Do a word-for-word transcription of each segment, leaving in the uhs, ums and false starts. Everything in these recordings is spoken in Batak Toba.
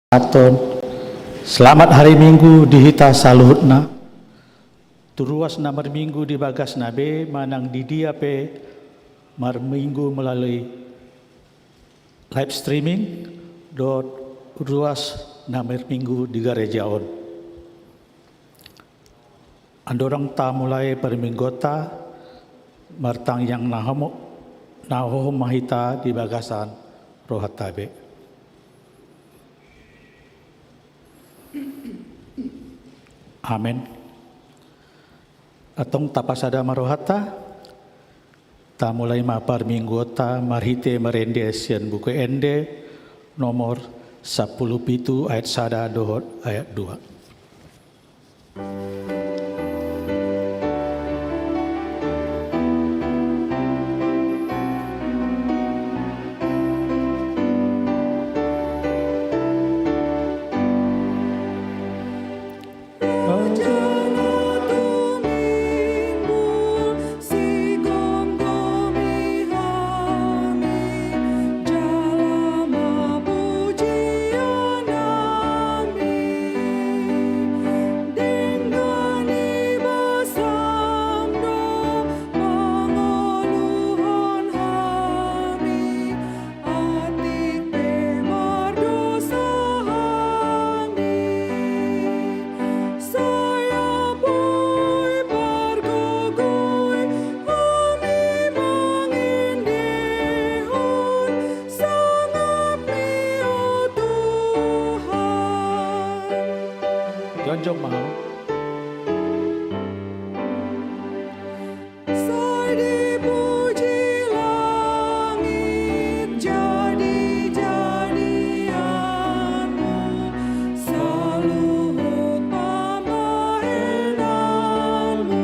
Aton. Selamat hari Minggu di hita saluhutna. Tu ruas na marminggu di bagasna be manang di dia pe marminggu melalui live streaming dohot ruas na marminggu di gareja on. Andorang tamulai parmingguonta, martangiang na hohom, na hohom ma hita di bagasan rohanta be. Amen. Antong tapasada ma rohanta. Tamulai ma parmingguonta marhite marende sian Buku Ende nomor sampulu pitu ayat sada dohot ayat dua. Atik pe mardosa hami, sai apui pargogoi hami mangendehon sangapmi, o Tuhan. Jongjong ma hamu. Sai dipuji langit jadi-jadianmu, saluhut pambahenanmu.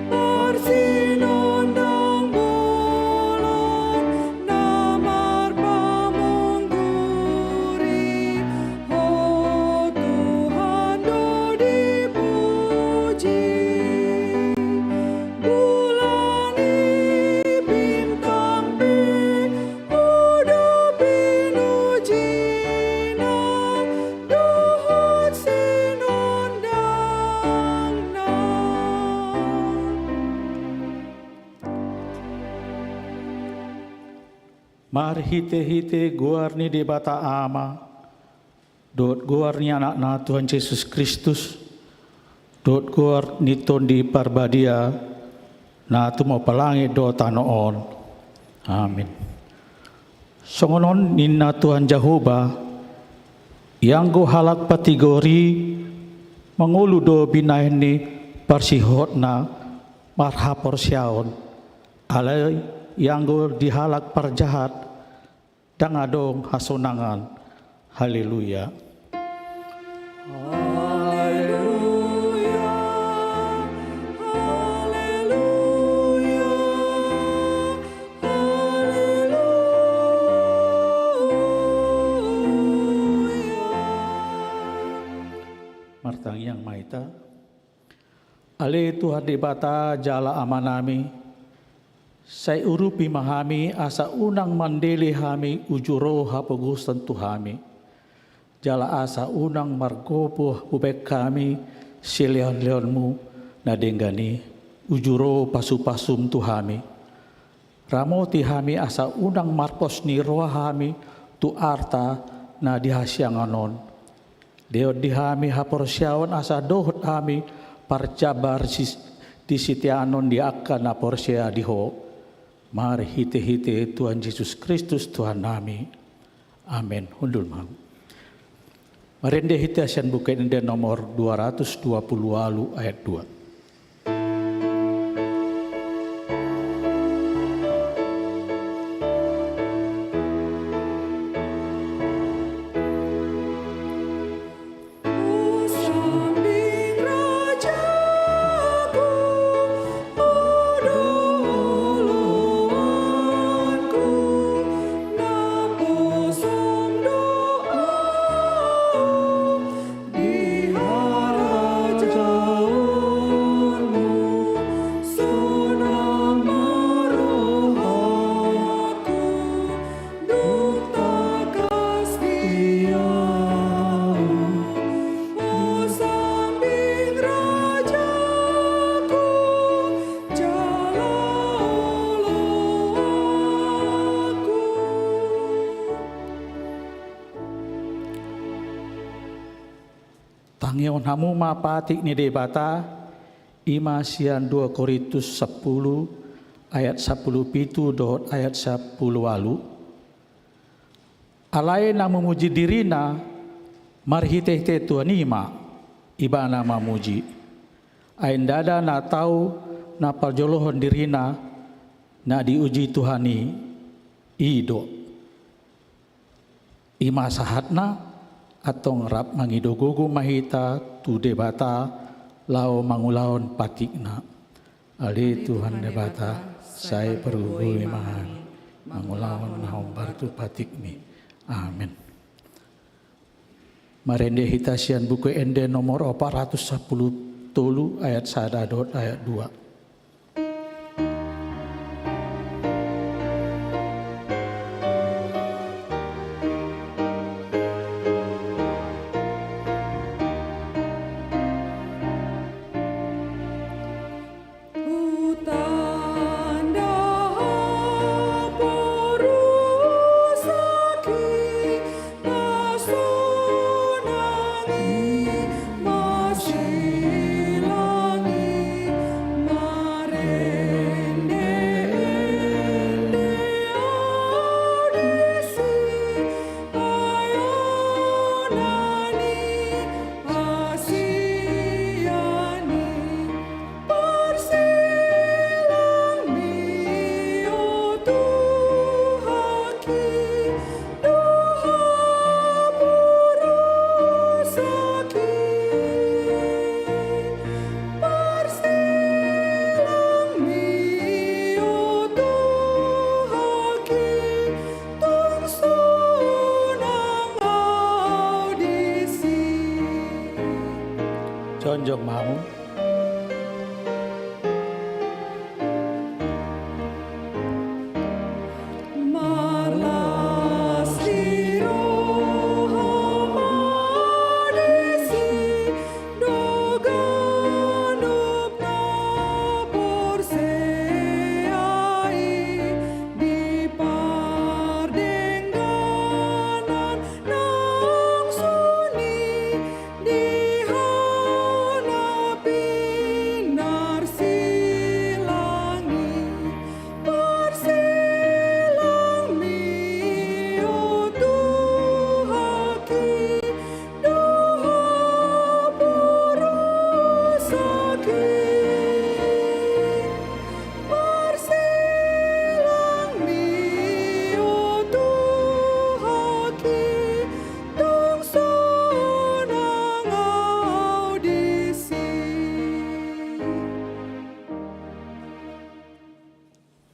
Parsinondang bolon na marpamungguri, o Tuhan do dipuji. Bulan i bintang pe, o do pinujina dohot sinondangna. Marhite-hite goar ni Debata Ama, dohot goar ni Anakna Tuhan Jesus Kristus, dohot goar ni Tondi Parbadia, na tumompa langit dohot tano on. Amin. Songon on ninna Tuhan Jahowa, ianggo halak patigor i mangolu do binahen ni parsihohotna marhaporseaon, alai ianggo di halak parjahat ndang adong hasonangan. Haleluya. Haleluya. Haleluya. Haleluya. Martangiang ma hita. Ale Tuhan Debata jala Amanami, sai urupi ma hami asa unang mandele hami uju ro hapogosan tu hami, jala asa unang margopo hubaen hami silehon-lehonmu na denggan i uju ro pasu-pasum tu hami. Ramoti hami asa unang marpos ni roha hami tu arta na di hasiangan on. Lehon di hami haporseaon asa dohot hami parjambar sis-, di siteanon di angka na porsea di Ho. Marhite-hite Tuhan Jesus Kristus Tuhannami. Amen. Hundul ma. Marende hita sian Buku Ende nomor dua ratus dua puluh walu ayat dua. Mangihon hamu ma patik ni Debata, i ma sian dua Korintus sampulu ayat sampulu pitu dohot ayat sampulu ualu. Alai na mamuji dirina marhitehite Tuhan i ma, ibana mamuji. Ai ndada na tau na parjolohon dirina na diuji Tuhan i, i do. I ma sahatna, antong rap mangido gogo ma hita tu Debata laho mangulahon patikna. Ale Tuhan Debata, sai pargogoi ma hami mangulahon na hombar tu patikmi. Amen. Marende hita sian Buku Ende nomor opat ratus sampulu tolu ayat sada dohot ayat dua. Jongjong ma hamu.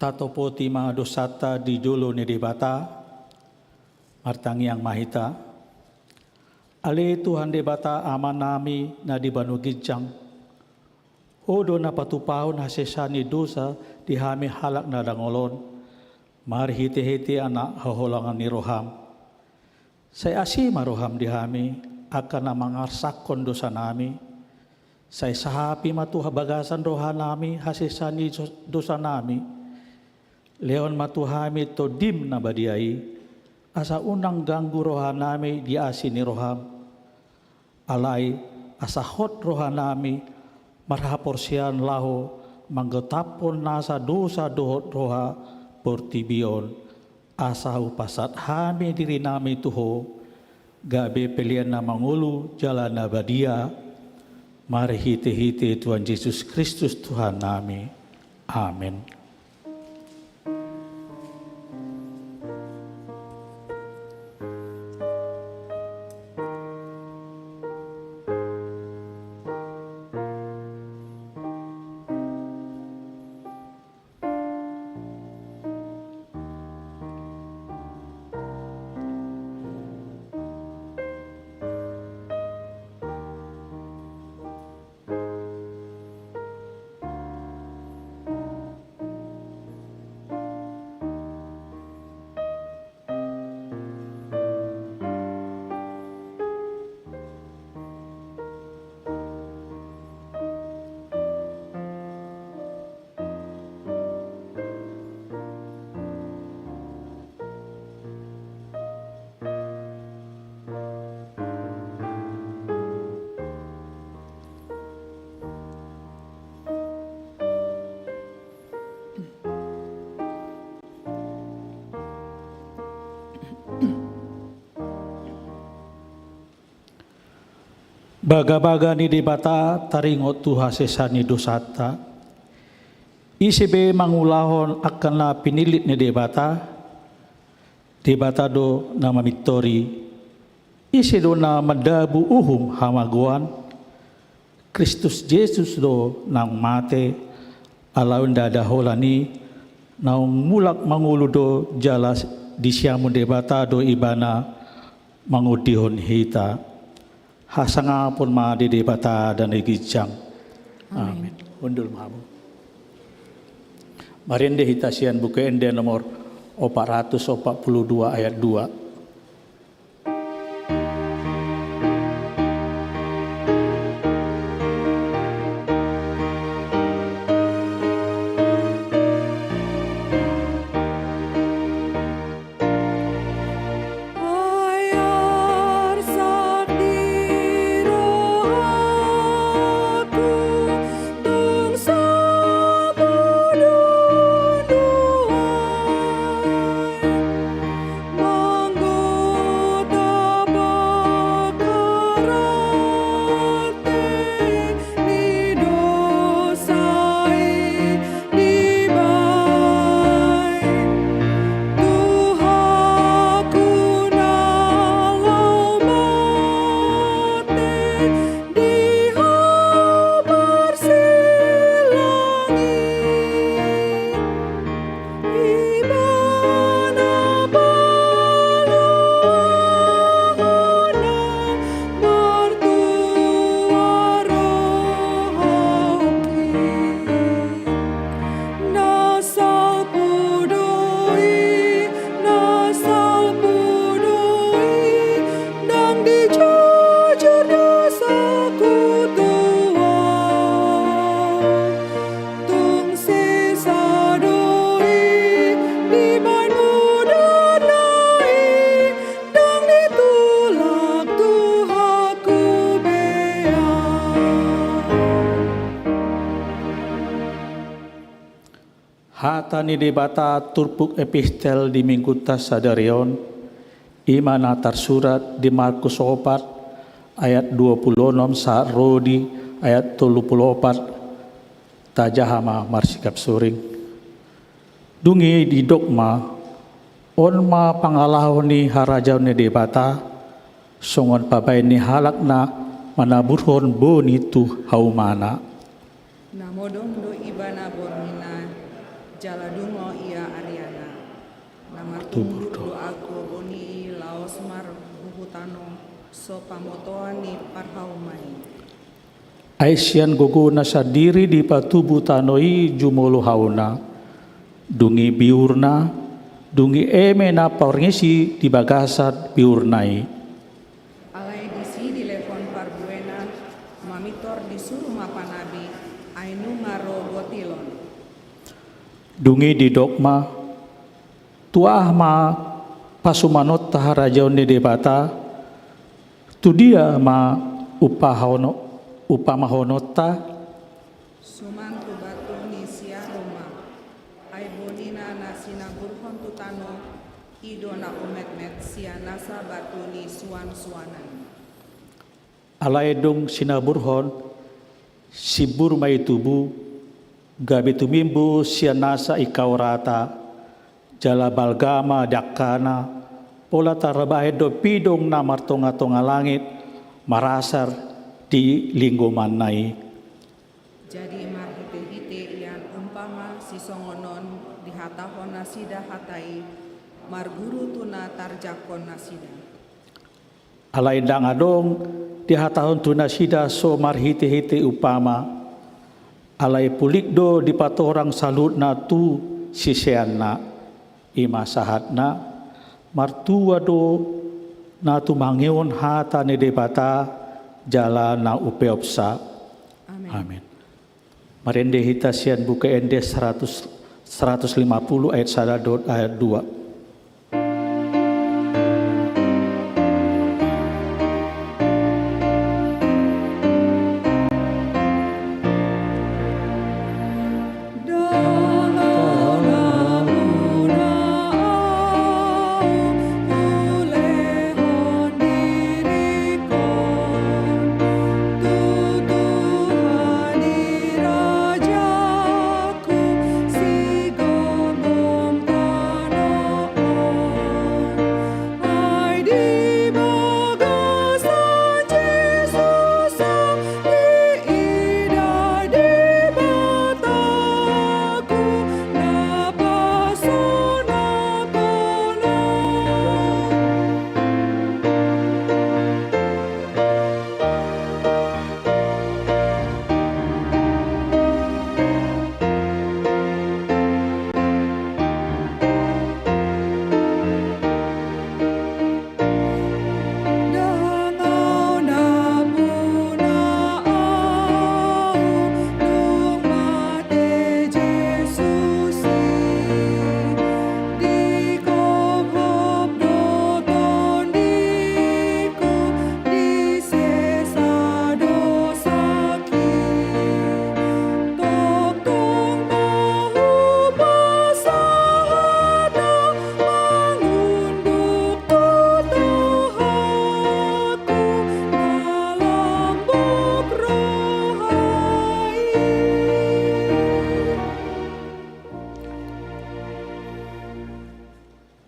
Tatopoti ma dosanta di jolo ni Debata. Martangiang ma hita. Ale Tuhan Debata Amanami na di banua ginjang, Ho do na patupahon hasesaan ni dosa di hami halak na dangol on, marhitehite na haholongan ni roham. Sai asi ma roham di hami, angka na mangarsakhon dosanami. Sai sahapi ma tu bagasan rohanami hasesaan ni dosanami. Lehon ma tu hami Tondim na badia i, asa unang ganggu rohanami di asi ni roham. Alai asa hot rohanami marhaporseaon laho manggataphon nasa dosa dohot roha portibi on, asa hupasahat hami dirinami tu Ho, gabe pelean na mangolu jala na badia, marhitehite Tuhan Jesus Kristus Tuhannami. Amen. Bagabaga ni Debata taringot tu hasesaan ni dosanta. Ise be mangulahon angka na pinillit ni Debata, Debata do na mamintori. Ise do na mandabu uhum hamagoan? Kristus Jesus do naung mate, alai ndada holan i, naung mulak mangolu do jala di siamun Debata do Ibana mangondihon hita. Hasangapon ma di Debata Dame na ginjang. Amin. Amin. Hundul ma hamu. Marende hita sian Buku Ende nomor opat ratus opat puluh dua ayat dua. Hata ni Debata turpuk epistel di minggunta sadari on, i ma na tarsurat di Markus opat ayat dua puluh onom sahat ro di ayat tolu puluh opat. Tajaha ma marsikap suring. Dung i didok ma, on ma pangalaho ni harajaon ni Debata, songon pabaen ni halak na manaburhon boni tu haumana. Na modom do ibana borngina, jala dungo ia ariana. Na martumbur do anggo boni i laos marhuhut tano, so pamotoan ni parhauma i. Ai sian gogona sandiri dipatubu tano i jumolo hauna. Dung i biurna, dung i eme na paurngisi di bagasan biurna i. Alai disi dilehon parbuena, mamintor disuru ma panabi, ai nunga ro botil on. Dung i didok ma, tu aha ma pasumanonta harajaon ni Debata, tu dia ma umpahono-, umpamahononta? Suman tu batu ni siarum ma, ai bonina na sinaburhon tu tano, i do na umetmet sian nasa batu ni suansuanan. Alai dung sinaburhon, simbur ma i tubu, gabe tumimbo sian nasa ingkau rata, jala balga ma dangkana, pola tarbahen do pidong na martongatonga langit, marasar di linggomanna i. Jadi marhitehite ia umpama sisongon on dihatahon nasida hata i, marguru tu na tarjangkon nasida. Alai ndang adong dihatahon tu nasida so marhitehite umpama, alai pulik do dipatorang saluhutna tu siseanna. I ma sahatna, martua do na tumangihon hata ni Debata jala na umpeopsa. Amin. Amin. Marende hita sian Buku Ende seratus, seratus lima puluh ayat sada dohot ayat dua.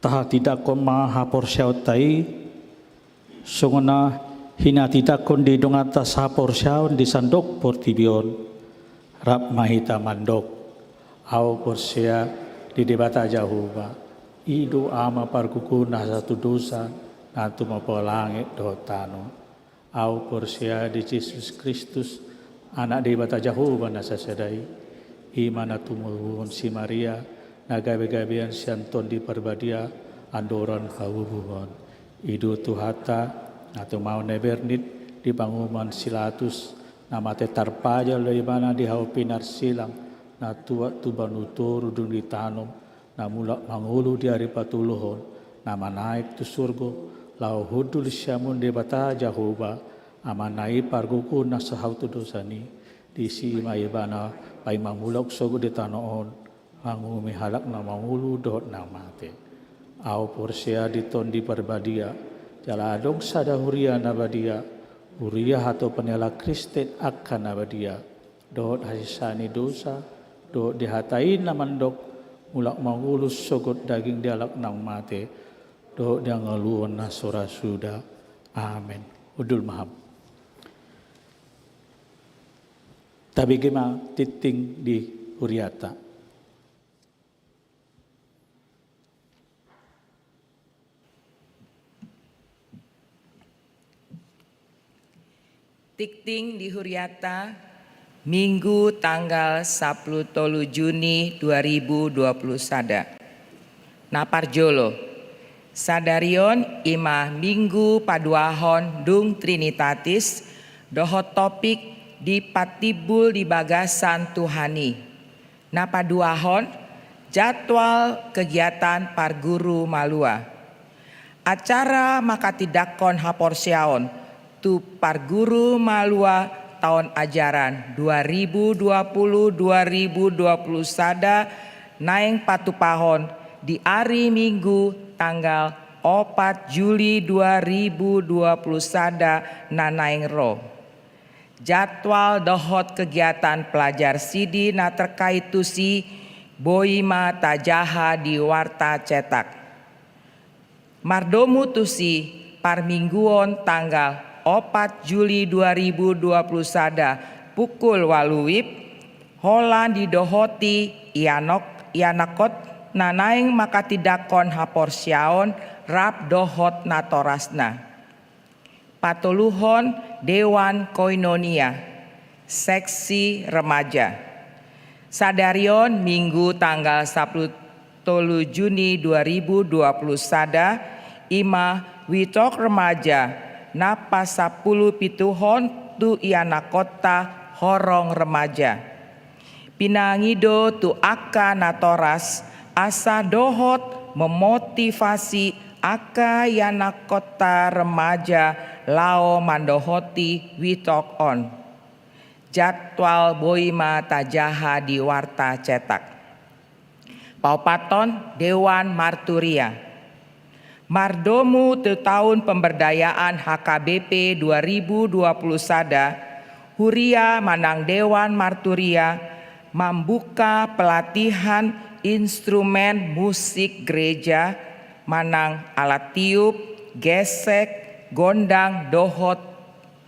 Tahatindangkon ma haporseaonta i, songon na hinatindangkon di donganta sahaporseaon di sandok portibi on. Rap ma hita mandok: Ahu porsea di Debata Jahowa, i do Ama pargogo na sahatudosan, na tumompa langit dohot tano. Ahu porsea di Jesus Kristus, Anak Debata Jahowa na sasada i, i ma na tumubuhon si Maria, na gabegabean sian Tondi Parbadia, andorang habubuhon. I do Tuhanta, na tumaon na bernit di panguhuman si Pilatus, na mate tarpajal do Ibana di hau pinarsilang, na tuat tu banua toru dung ditanom, na mulak mangolu di ari patoluhon, na manaek tu surgo, laho hundul siamun Debata Jahowa, Amana i pargogo na sahatudosan i. Disi ma Ibana paima mulak sogot di tano on, manguhumi halak na mangolu dohot na mate. Ahu porsea di Tondi Parbadia, jala adong sada huria na badia, huria hatopan ni halak Kristen angka na badia, dohot hasesaan ni dosa, dohot di hata i na mandok, mulak mangolu sogot daging di halak na mate, dohot di hangoluan na so ra suda. Amen. Hundul ma hamu. Tabege ma tingting di huriata. Tingting di huriata, Minggu tanggal sampulu tolu Juni dua ribu dua puluh sada. Na parjolo, sadari on i ma Minggu paduahon dung Trinitatis, dohot topik dipatimbul di bagasan Tuhan i. Na paduahon, jadwal kegiatan parguru malua. Acara manghatindanghon haporseaon tu parguru malua taon ajaran dua ribu dua puluh dua ribu dua puluh sada naeng patupahon di ari Minggu tanggal opat Juli dua ribu dua puluh sada na naeng ro. Jadwal dohot kegiatan pelajar sidi na terkait tusi boi ma tajaha di warta cetak. Mardomu tusi parmingguon tanggal opat Juli dua ribu dua puluh sada pukul ualu wib, holan didohoti ianok, ianakkot na naeng manghatindanghon haporseaon rap dohot natorasna. Patoluhon Dewan Koinonia, seksi remaja. Sadari on Minggu tanggal sampulu tolu Juni dua ribu dua puluh sada, i ma witok remaja na pasampulu pituhon tu ianakkonta horong remaja. Pinangido tu angka natoras asa dohot memotivasi angka ianakkonta remaja laho mandohoti witok on. Jadwal boi ma tajaha di warta cetak. Paopathon, Dewan Marturia. Mardomu tu tahun pemberdayaan H K B P dua ribu dua puluh sada, huria manang Dewan Marturia mambuka pelatihan instrumen musik gereja manang alat tiup, gesek, gondang, dohot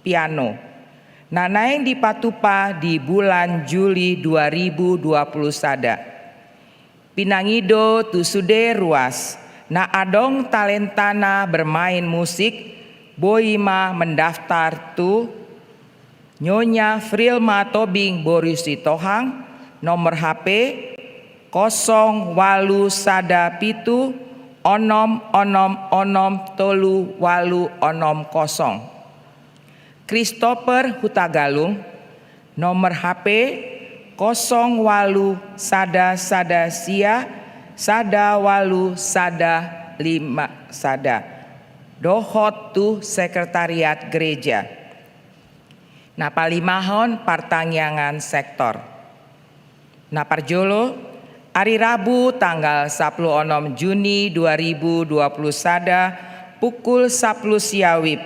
piano, na naeng dipatupa di bulan Juli dua ribu dua puluh sada. Pinangido tu sude ruas na adong talentana bermain musik, boi ma mendaftar tu Nyonya Frilma Tobing boru Sitohang, nomor H P kosong ualu sada pitu onom onom onom tolu ualu onom kosong. Christopher Hutagalung, nomor H P kosong ualu sada sada sia sada ualu sada lima sada, dohot tu sekretariat gereja. Na palimahon, partangiangan sektor. Na parjolo, ari Rabu tanggal sampulu onom Juni dua ribu dua puluh sada pukul sampulu sia wib,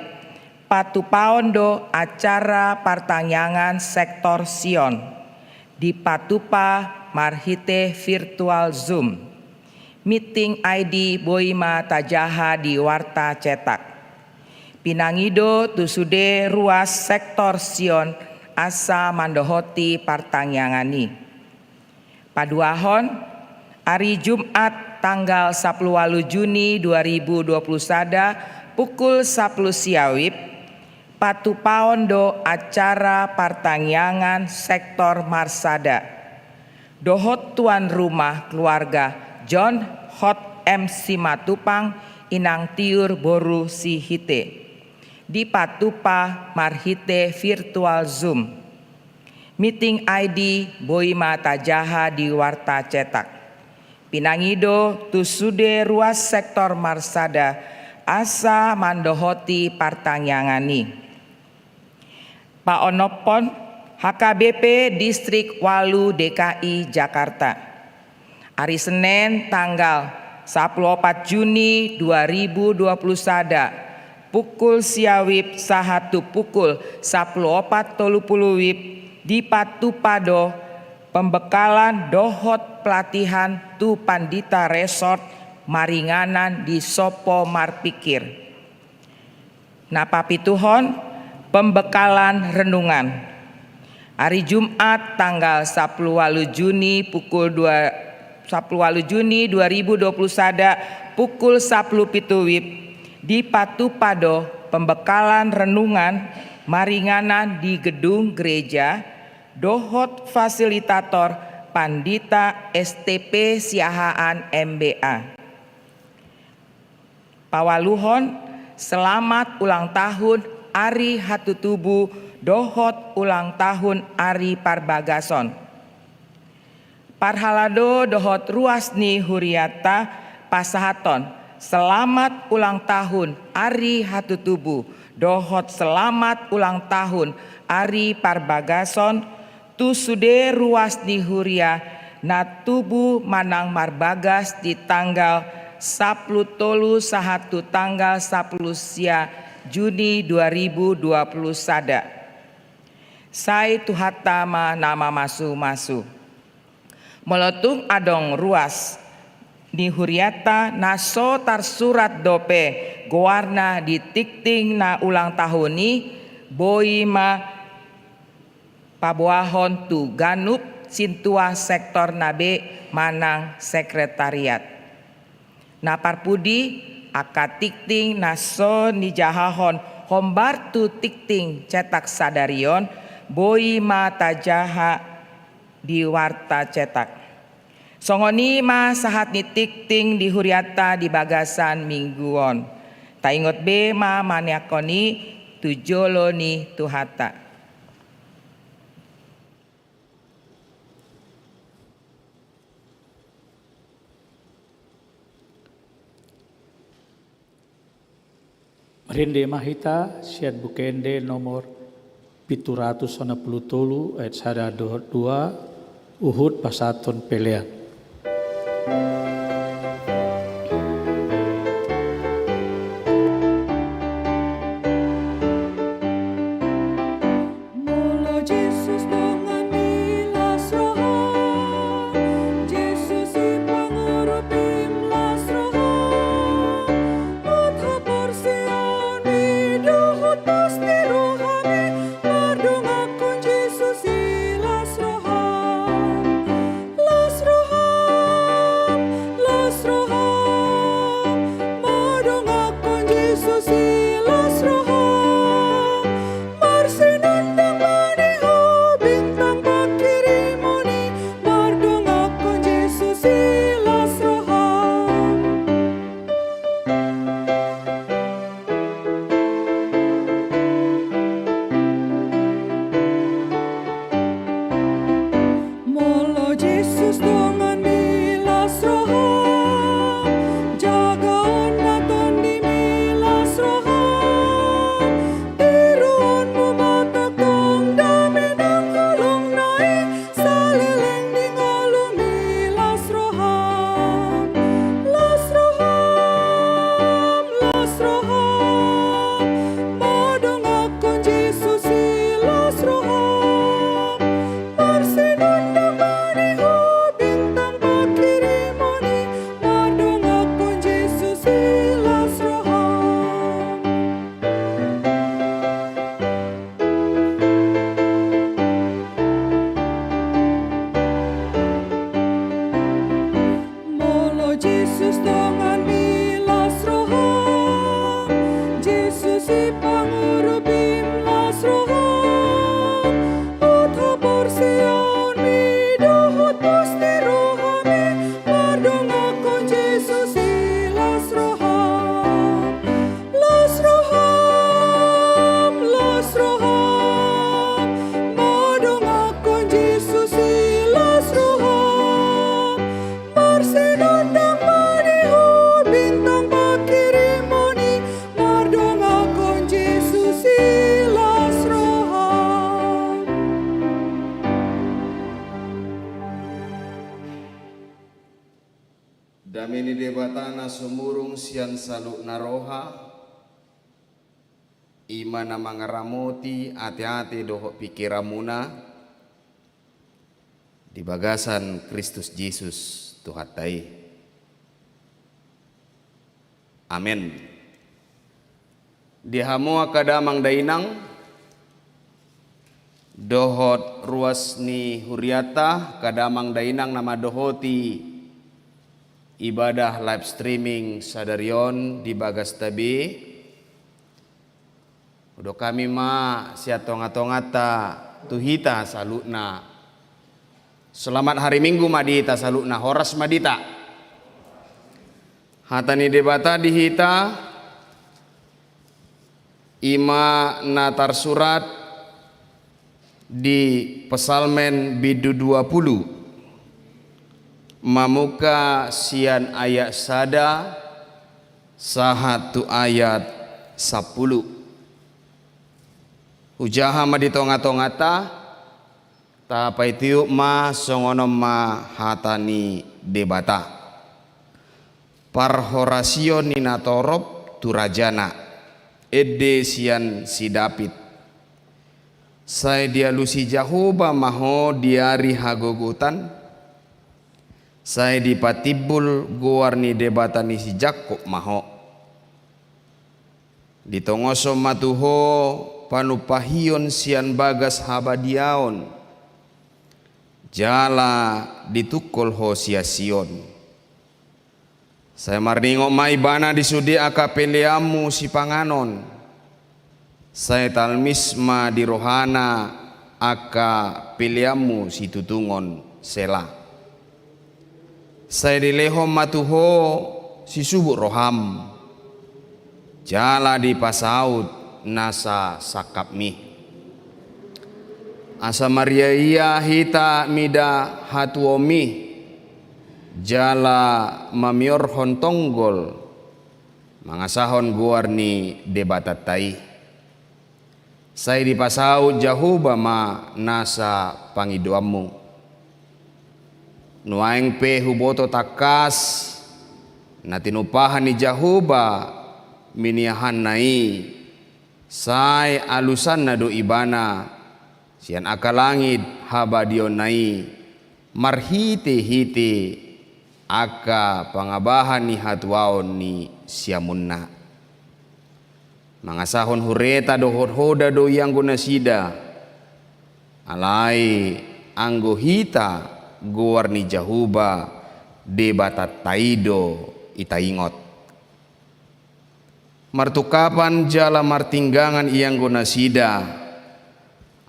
patupaon do acara partangiangan sektor Sion, dipatupa marhite virtual Zoom. Miting I D boi ma tajaha di warta cetak. Pinangido tu sude ruas sektor Sion asa mandohoti partangiangan i. Paduahon, ari Jumat tanggal sapuluh ualu Juni dua ribu dua puluh sada, pukul sapuluh sia WIB, patupaon do acara partangiangan sektor Marsada dohot tuan rumah keluarga John Hot M Simatupang, Inang Tiur boru Sihite. Dipatupa marhite virtual Zoom. Miting I D boi ma tajaha di warta cetak. Pinangido tu sude ruas sektor Marsada asa mandohoti partangiangan i. Paonomhon, H K B P Distrik ualu D K I Jakarta. Ari Senen tanggal sapuluh opat Juni dua ribu dua puluh sada, pukul sia WIB sahat tu pukul sapuluh opat tolu puluh WIB, dipatupa do pembekalan dohot pelatihan tu pandita resort maringanan di Sopo Marpikir. Na papituhon, pembekalan renungan. Ari Jumat tanggal sapuluh ualu Juni pukul dua, sapuluh ualu Juni dua ribu dua puluh sada, pukul sapuluh pitu WIB, dipatupa do pembekalan renungan maringanan di gedung gereja dohot fasilitator Pandita S T P Siahaan M B A. Paualuhon, selamat ulang tahun ari hatutubu dohot ulang tahun ari parbagason. Parhalado dohot ruas ni hurianta pasahathon selamat ulang tahun ari hatutubu dohot selamat ulang tahun ari parbagason tu sude ruas ni huria na tubu manang marbagas di tanggal sapuluh tolu sahat tu tanggal sapuluh sia Juni dua ribu dua puluh sada. Sai Tuhanta ma na mamasu-masu. Molo tung adong ruas ni hurianta na so tarsurat dope goarna di tingting na ulang tahun i, boi ma paboahon tu ganup sintua sektor na be manang sekretariat. Na parpudi, angka tingting na so nijahahon hombar tu tingting cetak sadari on, boi ma tajaha di warta cetak. Songon i ma sahat ni tingting di hurianta di bagasan minggu on. Taingot be ma maneakhon i tu jolo ni Tuhanta. Marende ma hita sian Buku Ende nomor pitu ratus onom pulu tolu, ayat sada dohot dua, huhut pasahathon pelean. Molo Jesus donganmi las roham, Jesus i pangurupi las roham, mata porseaonmi dohot las ni rohami, mardongankon Jesus i las roham, las roham. Dame ni Debata na sumurung sian saluhutna roha, i ma na mangaramoti ateate dohot pingkiranmuna di bagasan Kristus Jesus Tuhanta i. Amen. Di hamu angka damang dainang dohot ruas ni hurianta, angka damang dainang na mandohoti ibadah live streaming sadari on di bagasta be, hudok hami ma sian tongatonganta tu hita saluhutna. Selamat hari Minggu ma di hita saluhutna, horas ma di hita. Hata ni Debata di hita, i ma na tarsurat di Psalmen bindu dua pulu, mamungka sian ayat sada sahat tu ayat sampulu. Hujaha ma di tongatonganta, tapaitiop ma, songon on ma hata ni Debata. Parhorasion ni natorop tu rajana, ende sian si David. Sai dialusi Jahowa ma ho di ari hagogotan, sai dipatimbul goar ni Debata ni si Jakkob ma ho. Ditongoshon ma tu ho panumpahion sian bagas habadiaon, jala ditungkol ho sian Sion. Sai marningot ma Ibana di sude angka peleanmu sipanganon, sai talmis ma di rohana angka peleanmu situtungon. Sela. Sai dilehon ma tu ho sisubut roham, jala dipasaut nasa sangkapmi. Asa marria-ia hita mida hatuaonmi, jala mamiorhon tonggol mangasahon goar ni Debatanta i. Sai dipasaut Jahowa ma nasa pangidoanmu. Nuaeng pe huboto tangkas na tinumpahan ni Jahowa miniahanna i, sai alusanna do Ibana sian angka langit habadiaonna i, marhitehite angka pangabahan ni hatuaon ni siamunna. Mangasahon hureta dohot hoda do ianggo nasida, alai anggo hita goar ni Jahowa Debatanta i do itaingot. Martungkapan jala martinggangan ianggo nasida,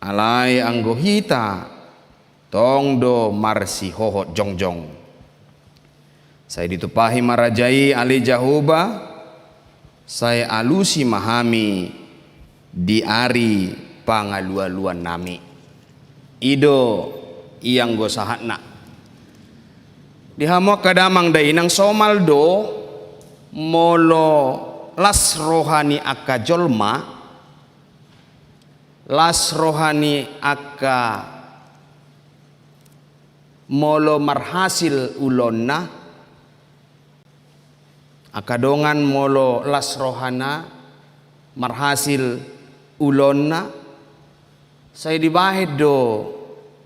alai anggo hita tong do marsihohot jongjong. Sai ditumpahi ma raja i ale Jahowa, sai alusi ma hami di ari pangalualuannami. I do ianggo sahatna. Di hamu angka damang dainang, somal do molo las roha ni angka jolma, las roha ni angka molo marhasil ulaonna, angka dongan molo las rohana, marhasil ulaonna, sai dibahen do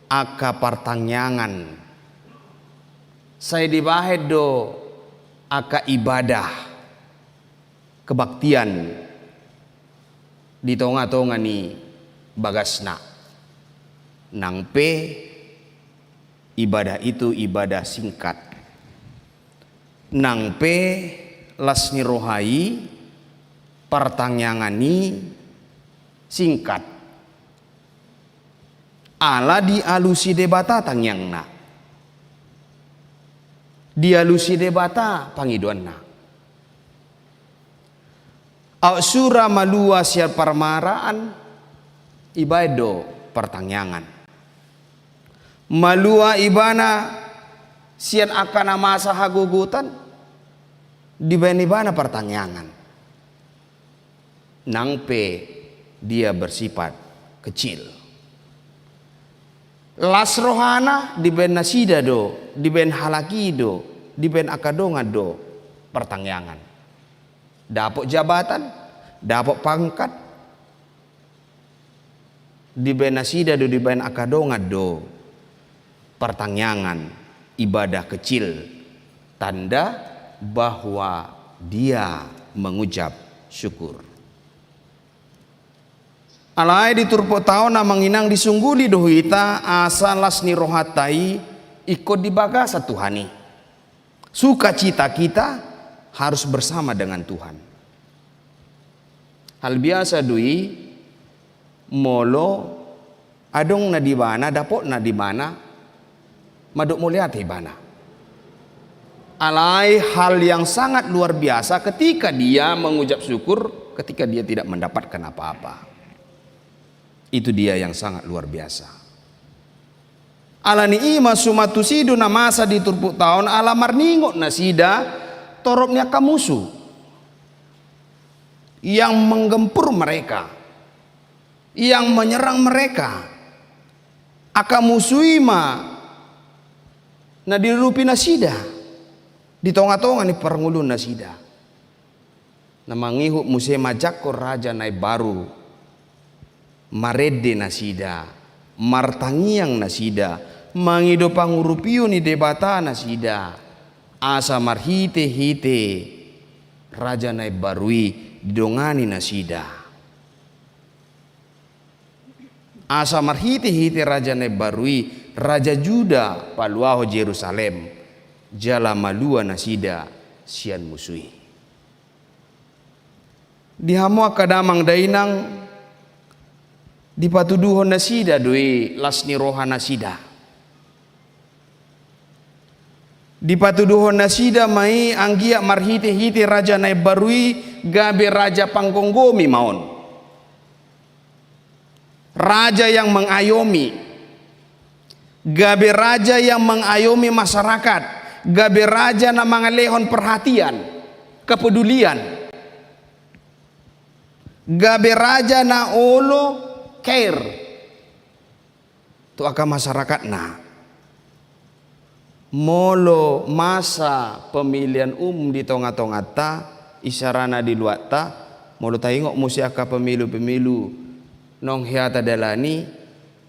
angka partangiangan, sai dibahen do angka ibadah kebaktian di tongatonga ni bagasna. Nang pe ibadah itu ibadah singkat. Nang pe las ni roha i, partangiangan i singkat. Ala dialusi Debata tangiangna. Dialusi Debata pangidoanna. Aut sura malua sian parmaraan, ibaen do partangiangan. Malua ibana sian angka na masa hagogotan, dibaen ibana partangiangan. Nang pe dia bersifat kecil. Las rohana dibaen nasida do, dibaen halak i do, dibaen angka dongan do partangiangan. Dapot jabatan, dapot pangkat, dibaen nasida do, dibaen angka dongan do partangiangan, ibadah kecil, tanda bahwa dia mengucap syukur. Alai di turpukta on, amang inang, disungguli do hita asa las ni rohanta i ingkon di bagasan Tuhan i. Sukacita kita harus bersama dengan Tuhan. Hal biasa do i molo adong na di ibana, dapot na di ibana, mandok mauliate ibana. Alai hal yang sangat luar biasa ketika dia mengucap syukur ketika dia tidak mendapatkan apa-apa. Itu dia yang sangat luar biasa. Alani i ma suman tusi do na masa di turpukta on, ala marningot nasida torop ni angka musu yang menggempur mereka, yang menyerang mereka. Angka musu i ma na dirudupi nasida di tonga-tonga ni parngoluon nasida. Na mangihut muse manjangkon raja na imbaru, marende nasida, martangiang nasida, mangido pangurupion ni Debata nasida, asa marhite-hite raja na imbaru i didongani nasida. Asa marhite-hite raja na imbaru i, raja Juda paluahon Jerusalem, jala malua nasida sian musu i. Di hamu angka damang dainang, dipatuduhon nasida do i las ni roha nasida. Dipatuduhon nasida ma i anggiat marhite-hite raja na imbaru i gabe raja panggomgomi ma on. Raja yang mengayomi, gabe raja yang mengayomi masyarakat, gabe raja na mangalehon perhatian, kepedulian, gabe raja na olo care tu angka masyarakatna. Molo masa pemilihan umum di tonga-tonganta, isarana di luatta, molo taingot muse angka pemilu-pemilu naung hea tadalani,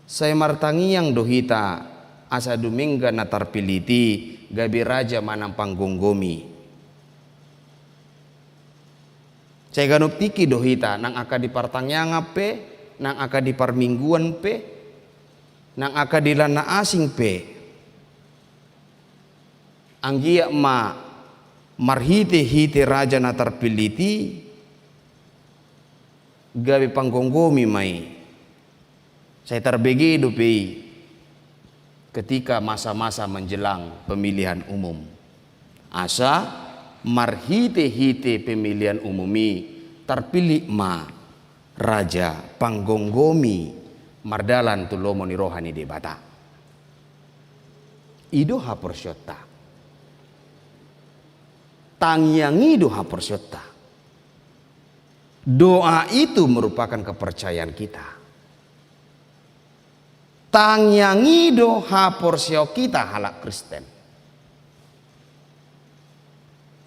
sai martangiang do hita asa dumenggan na tarpillit i gabe raja manang panggomgomi. Sai ganup tingki do hita, nang angka di partangiangan pe, nang angka di parmingguan pe, nang angka di lan na asing pe. Anggiat ma marhite-hite raja na tarpillit i gabe panggomgomi ma i. Sai tarbege dope i ketika masa-masa menjelang pemilihan umum. Asa marhite-hite pemilihan umum i tarpillit ma raja panggomgomi mardalan tu lomo ni roha ni Debata. I do haporseaonta. Tangiang i do haporseaonta. Doa itu merupakan kepercayaan kita. Tangiang i do haporseaon kita halak Kristen.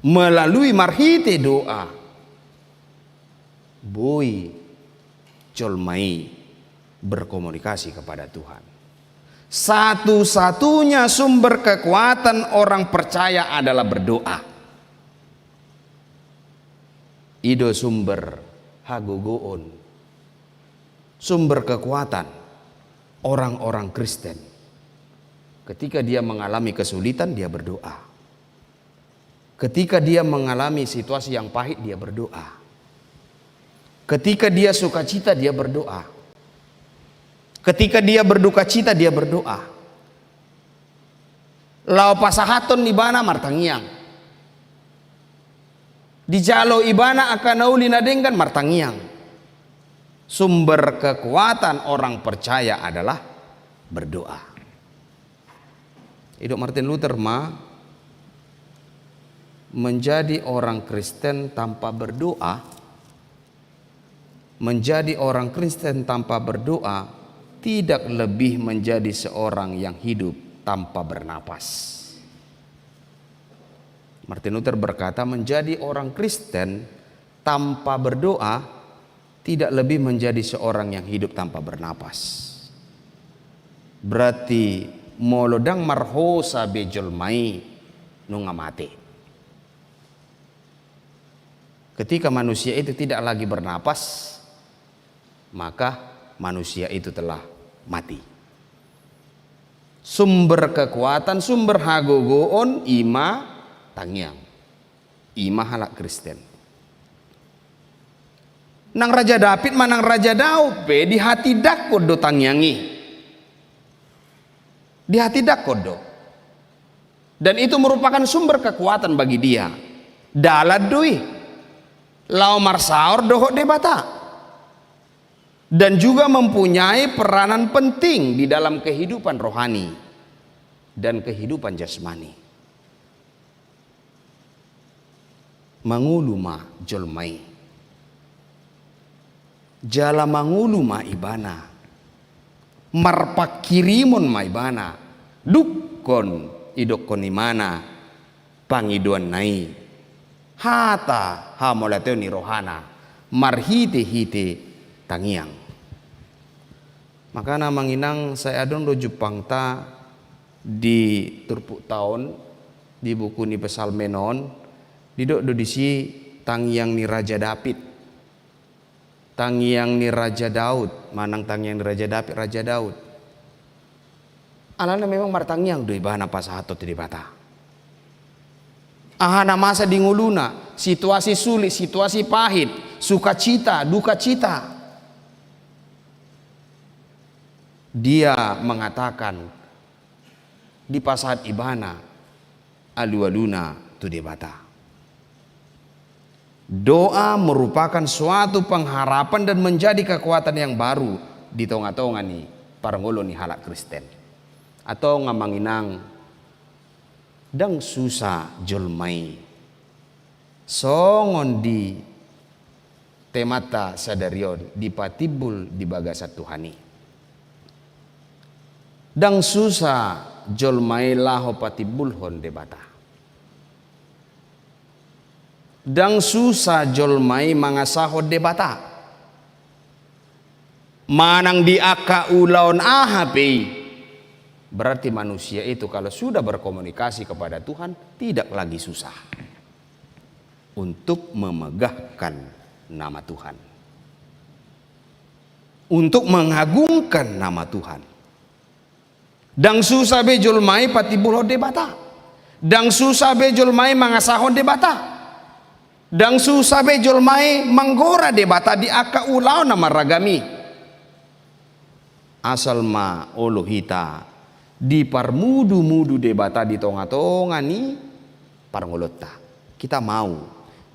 Melalui, marhite doa, boi jolma i berkomunikasi kepada Tuhan. Satu-satunya sumber kekuatan orang percaya adalah berdoa. I do sumber hagogoon, sumber kekuatan orang-orang Kristen. Ketika dia mengalami kesulitan, dia berdoa. Ketika dia mengalami situasi yang pahit, dia berdoa. Ketika dia sukacita, dia berdoa. Ketika dia berdukacita, dia berdoa. Laho pasahathon ibana martangiang. Dijalo ibana angka na uli na denggan martangiang. Sumber kekuatan orang percaya adalah berdoa. Didok Martin Luther ma, menjadi orang Kristen tanpa berdoa, menjadi orang Kristen tanpa berdoa tidak lebih menjadi seorang yang hidup tanpa bernapas. Martin Luther berkata, menjadi orang Kristen tanpa berdoa tidak lebih menjadi seorang yang hidup tanpa bernapas. Berarti molo ndang marhosa be jolma i, nunga mate. Ketika manusia itu tidak lagi bernapas, maka manusia itu telah mati. Sumber kekuatan, sumber hagogoon i ma tangiang. I ma halak Kristen. Nang Raja Daud manang Raja Daud pe dihatindangkon do tangiang i. Dihatindangkon do. Dan itu merupakan sumber kekuatan bagi dia. Dalan do i laho marsaor dohot Debata. Dan juga mempunyai peranan penting di dalam kehidupan rohani dan kehidupan jasmani. Mangolu ma jolma i. Jala mangolu ma ibana. Marpangkirimon ma ibana. Dungkon idokkon ibana pangidoanna i. Hata hamauliateon ni rohana. Marhitehite tangiang. Makana amang inang, sai adong do jumpangta di turpukta on, di buku ni Psalmen on, didok do disi tangiang ni Raja Daud. Tangiang ni Raja Daud, manang tangiang ni Raja Daud, Raja Daud. Alana memang martangiang do ibana pasahathon tu Debata. Aha na masa di ngoluna, situasi sulit, situasi pahit, sukacita, dukacita. Dia mengatakan, dipasahat ibana alualuna tu Debata. Doa merupakan suatu pengharapan dan menjadi kekuatan yang baru di tongatonga ni parngoluon ni halak Kristen. Antong amang inang, ndang susa jolma i. Songon di temanta sadari on, dipatimbul di bagasan Tuhan i. Ndang susa jolma i laho patimbulhon Debata. Ndang susa jolma i mangasahon Debata. Manang di angka ulaon aha pe i. Berarti manusia itu kalau sudah berkomunikasi kepada Tuhan, tidak lagi susah untuk memegahkan nama Tuhan, untuk mengagungkan nama Tuhan. Ndang susa be jolma i patimbulhon Debata. Ndang susa be jolma i mangasahon Debata. Ndang susa be jolma i manggora Debata di angka ulaon na marragam i. Asal ma olo hita diparmudumudu Debata di tongatonga ni parngoluonta. Kita mau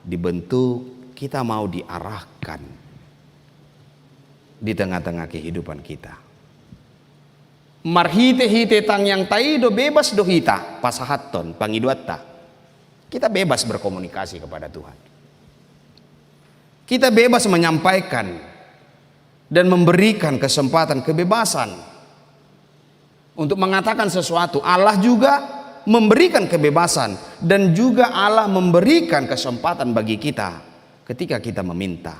dibentuk, kita mau diarahkan di tengah-tengah kehidupan kita. Marhitehite tangiangta i do bebas do hita pasahathon pangidoanta. Kita bebas berkomunikasi kepada Tuhan. Kita bebas menyampaikan dan memberikan kesempatan, kebebasan untuk mengatakan sesuatu. Allah juga memberikan kebebasan dan juga Allah memberikan kesempatan bagi kita ketika kita meminta.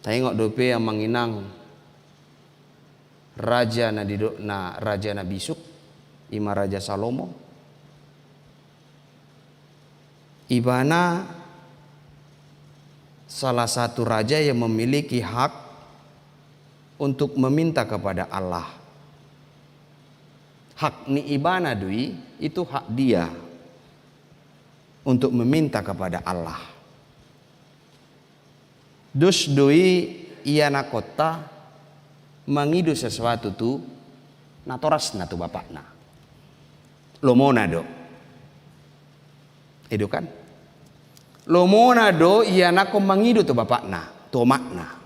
Taingot dope amang inang, raja na didokna raja na bisuk, i ma Raja Salomo. Ibana salah satu raja yang memiliki hak untuk meminta kepada Allah. Hak ni ibana do i, itu hak dia untuk meminta kepada Allah. Dos do i ianakkonta mangido sesuatu tu natorasna, tu bapakna. Lomona do. I do kan? Lomona do ianakkon mangido tu bapakna, tu omakna.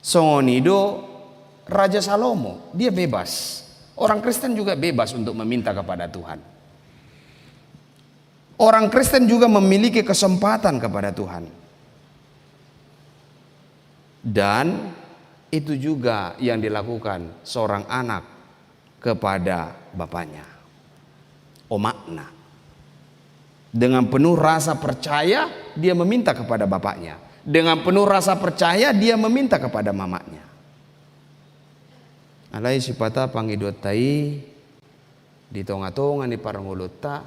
Songon i do Raja Salomo, dia bebas. Orang Kristen juga bebas untuk meminta kepada Tuhan. Orang Kristen juga memiliki kesempatan kepada Tuhan. Dan itu juga yang dilakukan seorang anak kepada bapaknya, omakna. Dengan penuh rasa percaya dia meminta kepada bapaknya. Dengan penuh rasa percaya dia meminta kepada mamaknya. Alai sipata pangidoanta i di tonga-tonga ni parngoluonta,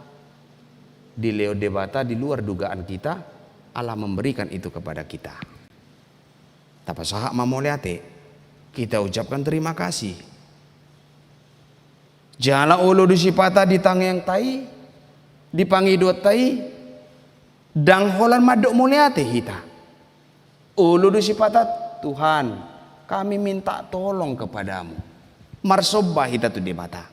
dilehon Debata di luar dugaan kita, Allah memberikan itu kepada kita. Tapasahat ma mauliate, kita ucapkan terima kasih. Jala olo do sipata di tangiangta i, di pangidoanta i, ndang holan mandok mauliate hita. Olo do sipata, Tuhan, kami minta tolong kepadamu. Marsomba hita tu Debata.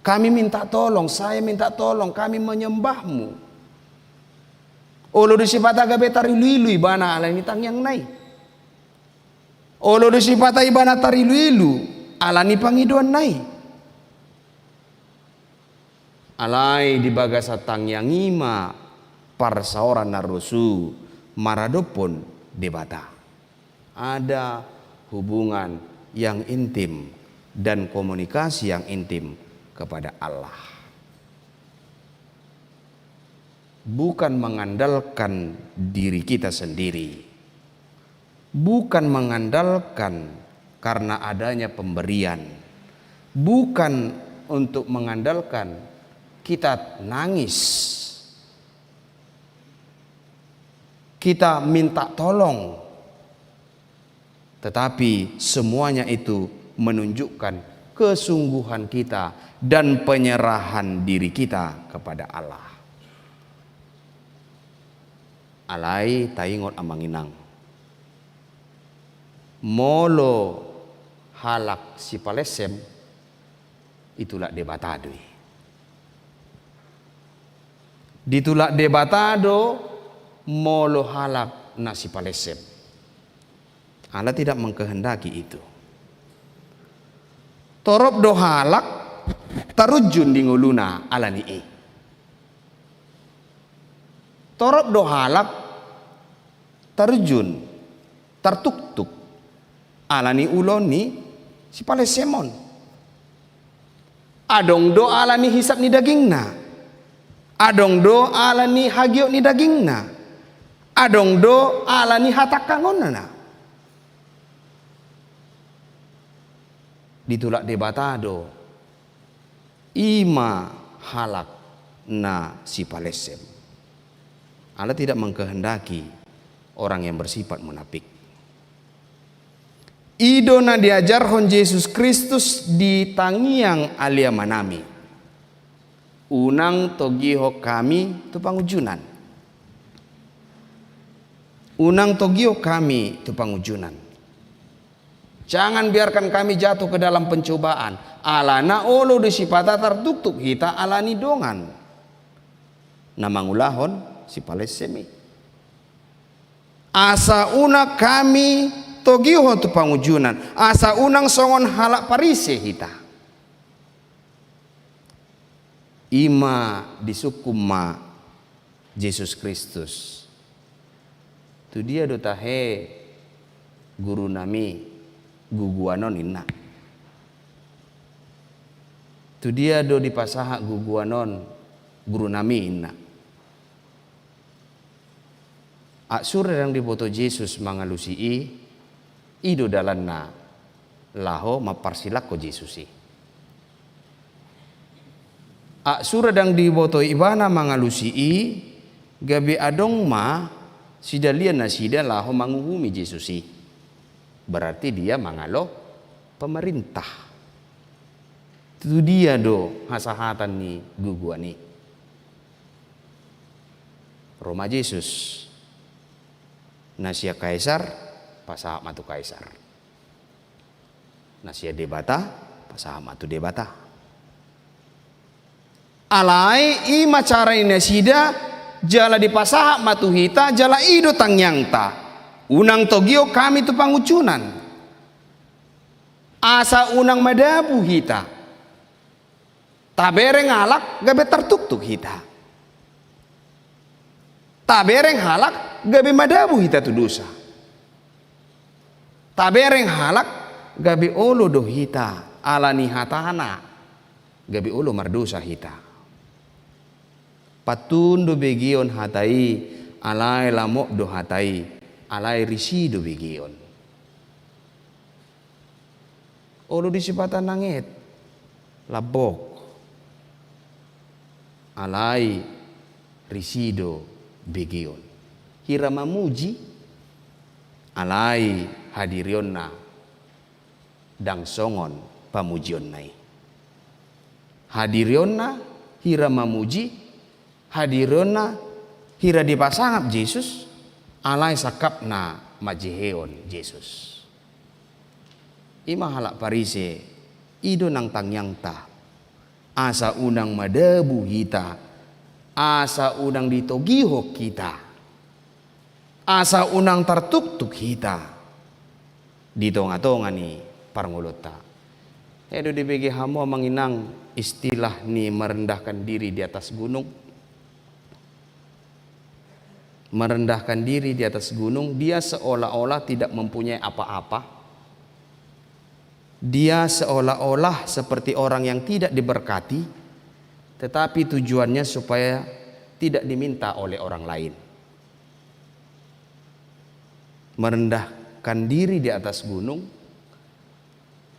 Kami minta tolong, saya minta tolong, kami menyembahmu. Olo do sipata gabe tarilu-ilu ibana ala ni tangiangna i. Olo do sipata ibana tarilu-ilu ala ni pangidoanna i. Alai di bagasan tangiang i ma parsaoran na rosu maradophon Debata. Ada hubungan yang intim dan komunikasi yang intim kepada Allah. Bukan mengandalkan diri kita sendiri, bukan mengandalkan karena adanya pemberian, bukan untuk mengandalkan kita nangis, kita minta tolong, tetapi semuanya itu menunjukkan kesungguhan kita dan penyerahan diri kita kepada Allah. Alai taingot amang inang, molo halak sipalessem, ditulak Debata do i. Ditulak Debata do molo halak na sipalessem. Allah tidak mengkehendaki itu. Torop do halak tarunjun di ngoluna ala ni i. Torop do halak tarunjun, tartuktuk ala ni ulaon ni sipalessem on. Adong do ala ni hisap ni dagingna. Adong do ala ni hagiot ni dagingna. Adong do ala ni hatangkangonna. Ditulak Debata do i ma halak na sipalessem. Allah tidak mengkehendaki orang yang bersifat munafik. I do na diajarhon Jesus Kristus di tangiang Ale Amanami. Unang togihon hami tu pangunjunan. Unang togihon hami tu pangunjunan. Jangan biarkan kami jatuh ke dalam pencobaan. Alana olo do sipata tartuktuk hita ala ni dongan na mangulahon sipalessem i. Asa unang hami togihon tu pangunjunan, asa unang songon halak Parise hita. I ma disungkun ma Jesus Kristus. Tu dia do tahe gurunami guguan on, ninna. Tu dia do dipasahat guguan on gurunami, ninna. Aksura ndang diboto Jesus mangalusi i, i do dalanna laho mamparsilangkon Jesus i. Aksura ndang diboto ibana mangalusi i, gabe adong ma sidalian nasida laho manguhumi Jesus i. Berarti dia mangalo pemerintah. Tu dia do hasahatan ni guguan i? Ro ma Jesus. Na sian Kaisar, pasahat ma tu Kaisar. Na sian Debata, pasahat ma tu Debata. Alai i ma cara ni nasida, jala dipasahat ma tu hita, jala i do tangiangta. Unang togihon hami tu pangunjunan. Asa unang madabu hita. Tabereng halak gabe tartuktuk hita. Tabereng halak gabe madabu hita tu dosa. Tabereng halak gabe olo do hita ala ni hatana, gabe olo mardosa hita. Pantun do begeon hata i, alai lamop do hata i, alai risi do begeon. Olo di sipata nanget, lambok, alai risi do begeon. Hira mamuji, alai hadirionna ndang songon pamujionna i. Hadirionna hira mamuji, hadirionna hira dipasangap Jesus, alai sangkapna manjehehon Jesus. I ma halak Parise, i do nang tangiangta. Asa unang madabu hita, asa unang ditogihon hita, asa unang tartuktuk hita di tongatonga ni parngoluonta. Ai do dibege hamu amang inang istilah ni merendahkan diri di atas gunung? Merendahkan diri di atas gunung, dia seolah-olah tidak mempunyai apa-apa. Dia seolah-olah seperti orang yang tidak diberkati, tetapi tujuannya supaya tidak diminta oleh orang lain. Merendahkan diri di atas gunung,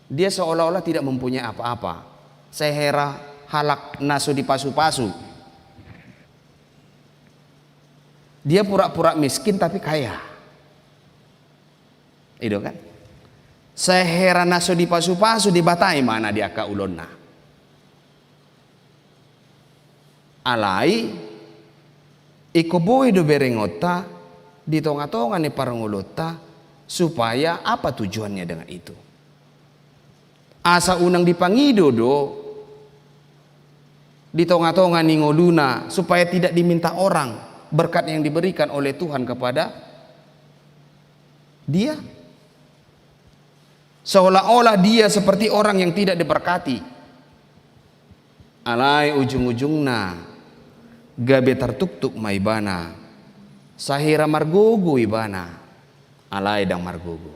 dia seolah-olah tidak mempunyai apa-apa. Sehera halak na so dipasupasu. Dia pura-pura miskin tapi kaya. I do kan? Sehera na so dipasupasu Debata i ma na di angka ulaonna. Alai, ingkon boi do berengonta di tongatonga ni parngoluonta, supaya apa tujuannya dengan itu? Asa unang dipangido do di tongatonga ni ngoluna, supaya tidak diminta orang berkat yang diberikan oleh Tuhan kepada dia. Seolah-olah dia seperti orang yang tidak diberkati. Alai ujung-ujungna gabe tartuktuk ma ibana. Sahira margogo ibana, alai ndang margogo.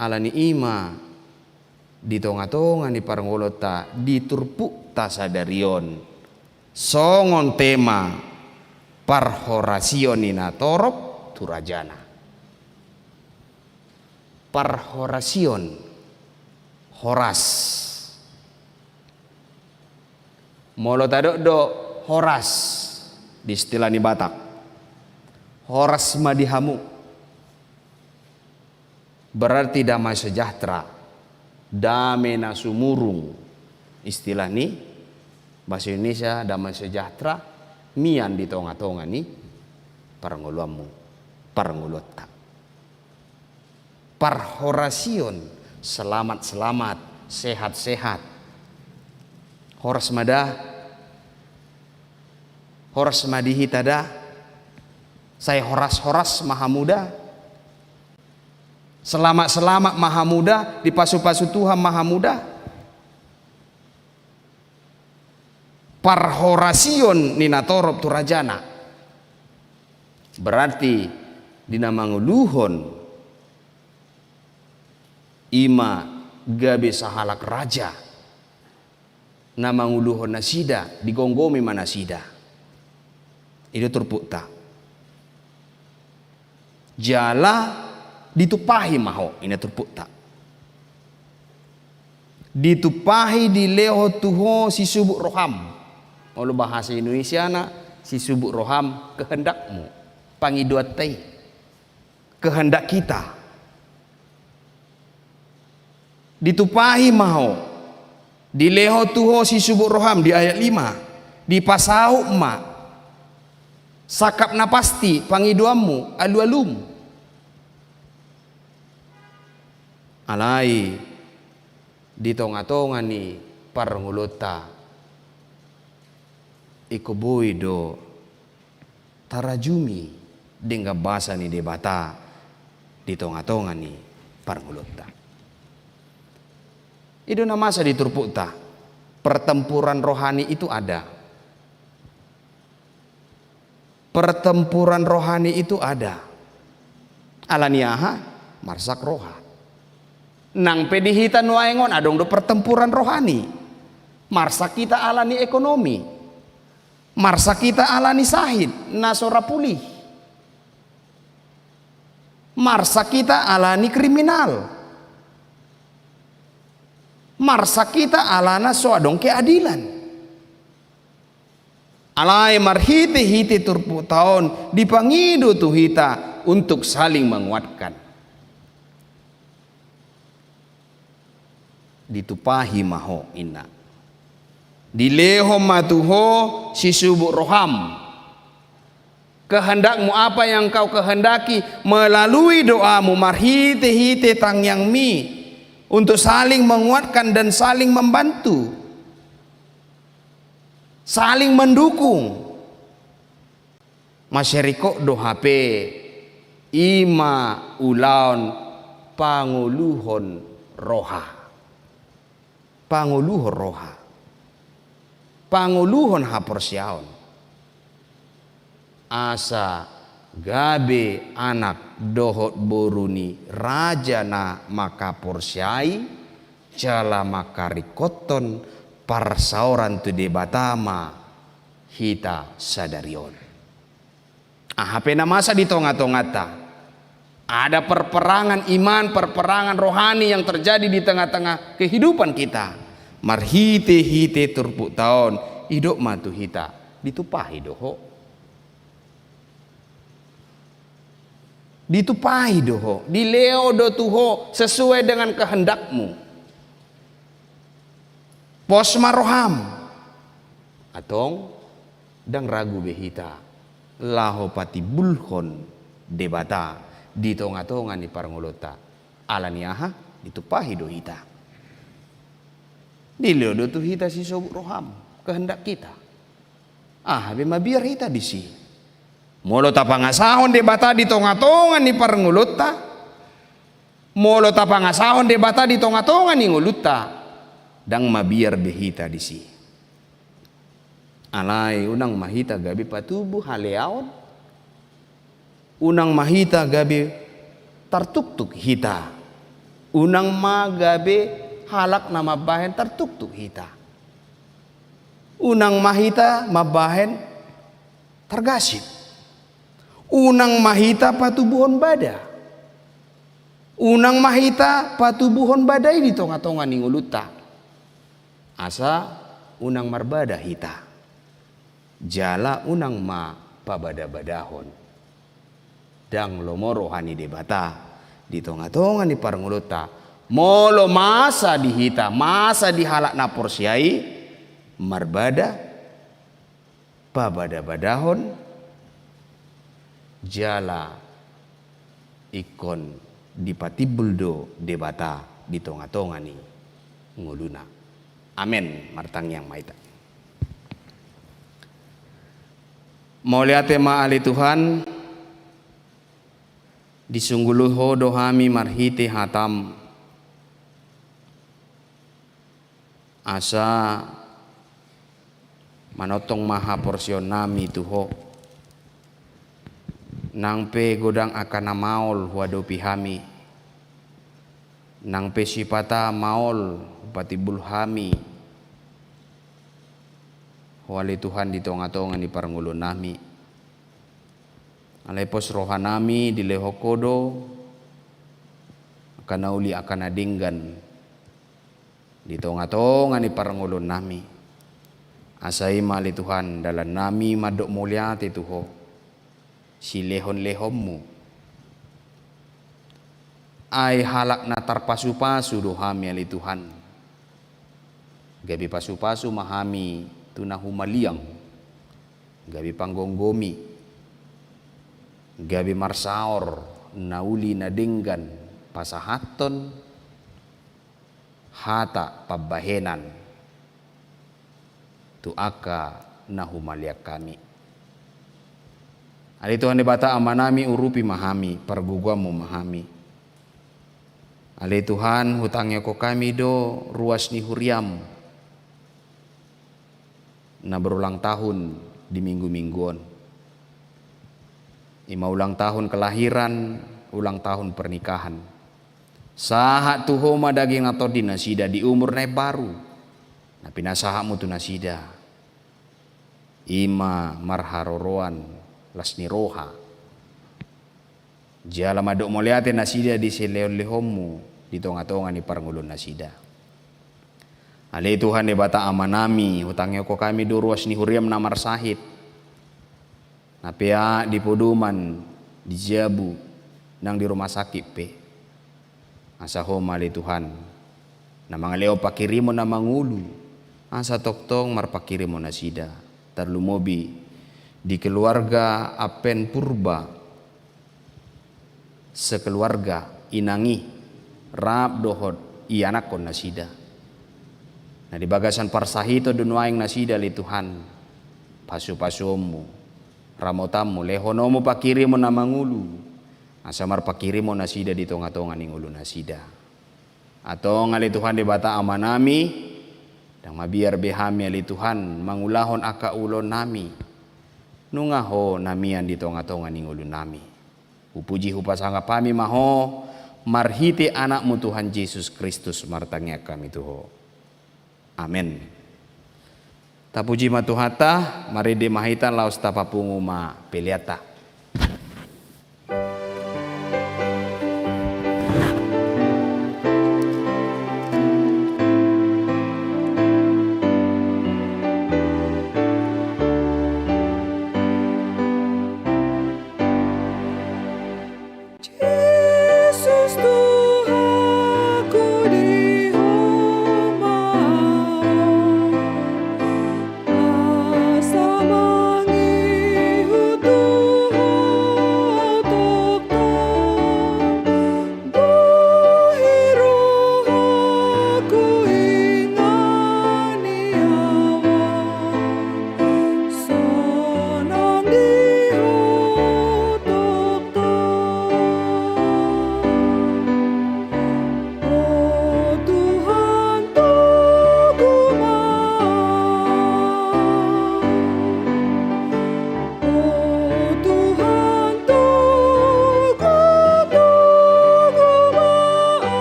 Ala ni i ma di tongatonga ni parngoluonta, di turpukta sadari on, songon tema, parhorasion ni natorop tu rajana. Parhorasion, horas. Molo tadok do horas di istilah ni Batak, horas ma di hamu. Berarti damai sejahtera, dame na sumurung. Istilah ni bahasa Indonesia, damai sejahtera mian di tongatonga ni parngoluonmu, parngoluonta. Parhorasion, selamat-selamat, sehat-sehat. Horas ma da, horas ma di hita da, sai horas-horas ma hamu da. Selamat-selamat ma hamu da, dipasupasu Tuhan ma hamu da. Parhorasion ni natorop tu rajana. Berarti di na mangoluhon i ma gabe sahalak raja. Na mangoluhon nasida, digomgomi ma nasida. I do turpukta. Jala ditumpahi ma ho, i na turpukta. Ditumpahi, dilehon tu ho sisubut roham. Molo bahasa Indonesiana, sisubut roham, kehendakmu. Pangidoanta i. Kehendak kita. Ditumpahi ma ho, dilehon tu ho sisubut roham di ayat lima, dipasaut ma sangkap na pasti pangidoanmu, alualum. Alai di tongatonga ni parngoluonta, ingkon boi do tarajumi denggan basa ni Debata di tongatonga ni parngoluonta. I do na masa di turpukta, pertempuran rohani itu ada. Pertempuran rohani itu ada. Ala ni aha? Marsak roha. Nang pe di hita nuaeng on adong do pertempuran rohani. Marsak hita ala ni ekonomi. Marsak hita ala ni sahit na so ra pulih. Marsak hita ala ni kriminal. Marsak hita ala na so adong keadilan. Alai marhite-hite turpukta on dipangido tu hita untuk saling menguatkan. Ditumpahi ma ho, inna. Dilehon ma tu ho sisubuk roham. Kehendakmu, apa yang kau kehendaki melalui doamu, marhite-hite tangiangmi, untuk saling menguatkan dan saling membantu, saling mendukung. Mansai ringkot do hape i ma ulaon pangoluhon roha. Pangoluhon roha. Pangoluhon haporseaon. Asa gabe anak dohot boru ni raja na mangkaporseai, jala mangkaringkothon parsaoran tu Debata ma hita sadari on. Aha pe na masa di tonga-tonganta, ada perperangan iman, perperangan rohani yang terjadi di tengah-tengah kehidupan kita. Marhite-hite turpukta on, didok ma tu hita, ditumpahi do ho. Ditumpahi do ho, dilehon do tu ho sesuai dengan kehendakmu. Pos ma roham. Antong, ndang ragu be hita laho patimbulhon Debata di tonga-tonga ni parngoluonta. Ala ni aha? Ditumpahi do hita. Dilehon do tu hita sisubuk roham, kehendak kita. Aha be mabiar hita disi? Molo tapangasahon Debata di tonga-tonga ni parngoluonta, molo tapangasahon Debata di tonga-tonga ni ngolunta, ndang mabiar be hita disi. Alai unang ma hita gabe patubu haleaon, unang ma hita gabe tartuktuk hita, unang ma gabe halak na mambahen tartuktuk hita. Unang ma hita mambahen targasip. Unang ma hita patubuhon bada. Unang ma hita patubuhon bada i di tonga-tonga ni ngolunta. Asa unang marbada hita. Jala unang ma pabada-badahon. Ndang lomo roha ni Debata di tonga-tonga ni parngoluonta. Molo masa di hita, masa di halak na porsea i, marbada, pabada-badahon, jala ingkon dipatimbul do Debata di tonga-tonga ni ngoluna. Amen. Martangiang ma hita. Mauliate ma ale Tuhan, disungguli Ho do hami marhite hataM, asa manongtong ma haporseaonnami tu Ho. Nang pe godang angka na maol huadopi hami, nang pe sipata maol hupatimbul hami, Ho ale Tuhan, di tonga-tonga ni parngoluonnami. Alai pos rohanami dilehon Ho do angka na uli, angka na denggan di tonga-tonga ni parngoluonnami. Asa i ma ale Tuhan dalannami mandok mauliate tu Ho, silehon-lehonMu. Ai halak na tarpasu-pasu do hami ale Tuhan. Gabe pasu-pasu ma hami tu na humaliang, gabe panggomgomi, gabe marsaor na uli na denggan pasahathon hata pambahenan tu angka na humaliang hami. Ale Tuhan Debata Amanami, urupi ma hami, pargogoanMu ma hami. Ale Tuhan, hutangihon hami do ruas ni huriaM na berulang tahun di minggu-minggu on. I ma ulang tahun kelahiran ulang tahun pernikahan. Sahat tu Ho ma daging nang tondi nasida di umur na imbaru na pinasahatmu tu nasida. I ma marharoroan las ni roha. Jala mandok mauliate nasida di silehonlehonmu di tongatonga ni parngoluon nasida. Ale Tuhan Debata Amanami, hutangihon Ho hami do ruas ni huriam na marsahit, na peak di podoman, di jabu, nang di rumah sakit pe. Asa Ho ma ale Tuhan na mangalehon panghirimon na mangolu, asa tongtong marpanghirim Ho nasida, tarlumobi di keluarga Appen Purba, sekeluarga, inang i, rap dohot ianakhon nasida. Na di bagasan parsahiton do nuaeng nasida ale Tuhan, pasupasuonmu, ramotanmu, lehononmu panghirimon na mangolu, asa marpanghirim Ho nasida di tongatonga ni ngolu nasida. Antong ale Tuhan Debata Amanami, ndang mabiar be hami ale Tuhan mangulahon angka ulaonnami, nunga Ho na mian di tongatonga ni ngolunami. Hupuji hupasangap hami ma Ho, marhite Anakmu Tuhan Jesus Kristus martangiang hami tu Ho. Amen. Tapuji ma Tuhanta, marende ma hita laos tapapungu ma peleanta. Jesus Tuhanku, di Ho ma au asa mangihut tu Ho tongtong. Gohi rohangku, ingani au, sonang di Ho tongtong. O Tuhan, togu ma au. O Tuhan, togu, togu ma au.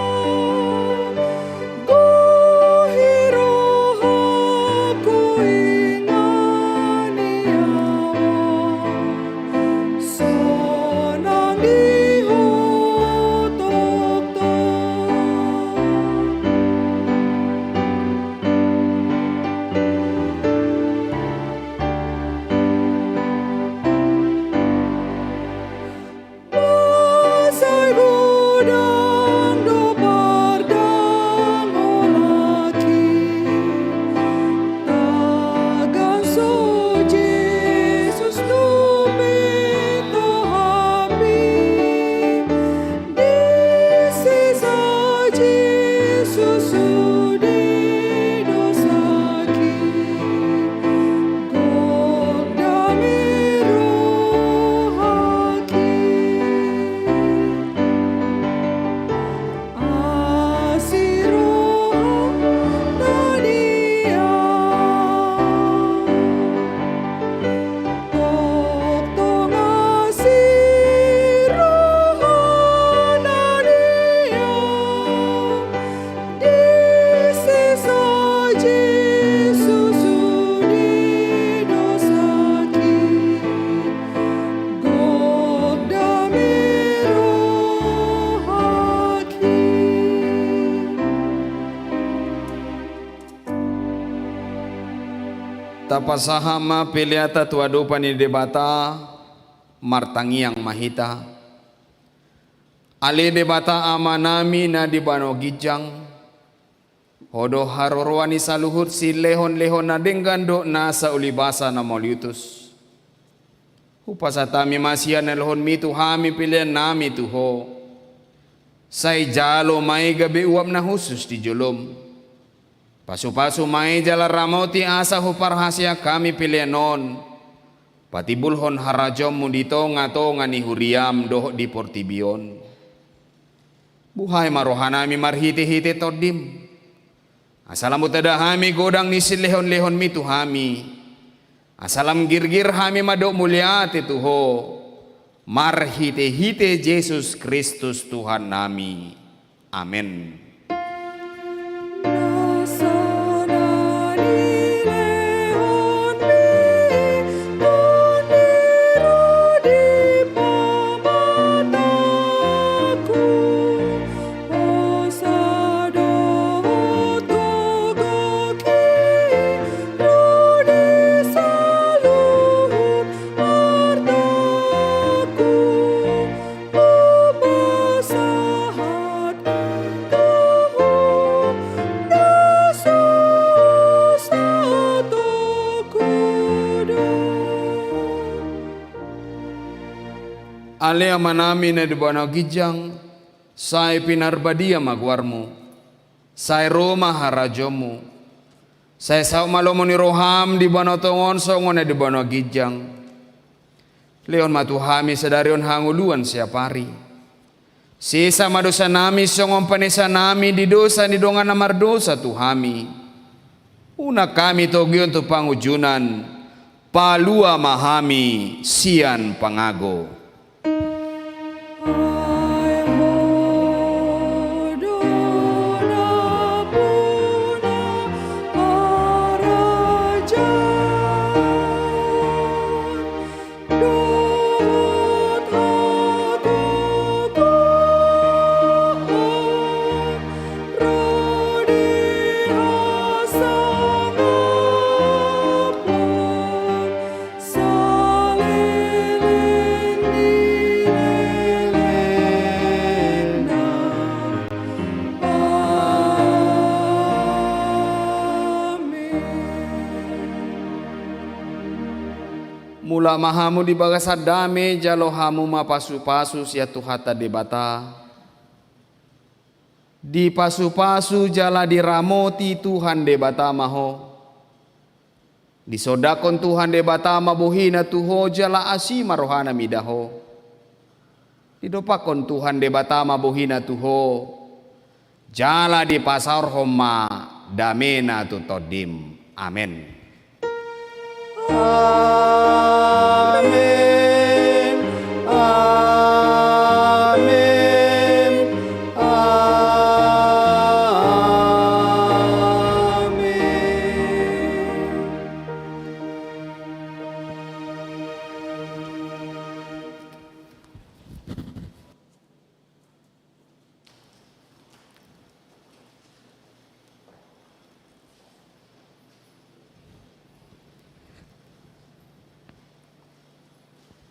Gohi rohangku, ingani au, sonang di Ho tongtong. Masa i godang do pardangolaki, tagan so Jesus dope tu hami. Disi sa Jesus sude dosaki, gok dame rohaki. Asi roha na di au. Tongtong asi roha na di au. Disi sa Jesus sude dosaki, gok dame rohaki. Tapasahat ma peleanta tu adopan ni Debata, martangiang ma hita. Ale Debata Amanami na di banua ginjang, Ho do haroroan ni saluhut silehonlehon na denggan dohot nasa ulibasa na mauliutus. Hupasahat hami ma sian na nilehonmi tu hami peleannami tu Ho. Sai jalo ma i gabe uap na hushus di jolom. Pasupasu ma i jala ramoti asa huparhaseang hami pelean on patimbulhon harajaonmu di tongatonga ni huriam dohot di portibi on. Buhai ma rohanami marhitehite Tondim, asa lam hutada hami godang ni silehonlehonmi tu hami, asa lam girgir hami mandok mauliate tu Ho, Marhite-hite Jesus Kristus Tuhannami. Amen. Ale Amanami na di banua ginjang, sai pinarbadia ma goarmu, sai ro ma harajaonmu, sai saut ma lomo ni roham di banua tonga on songon na di banua ginjang. Lehon ma tu hami sadari on hangoluan siapari. Sesa ma dosanami songon panesanami di dosa ni dongan na mardosa tu hami. Unang hami togihon tu pangunjunan, palua ma hami sian pangago. Mulak ma hamu di bagasan dame, jalo hamu ma pasu-pasu sian Tuhanta Debata. Dipasu-pasu jala diramoti Tuhan Debata ma ho. Disondangkon Tuhan Debata ma bohina tu ho jala asi ma rohana mida ho. Didompakkon Tuhan Debata ma bohina tu ho, jala dipasaorhon ma damena tu tondim. Amen. Amen. Amen. Amen.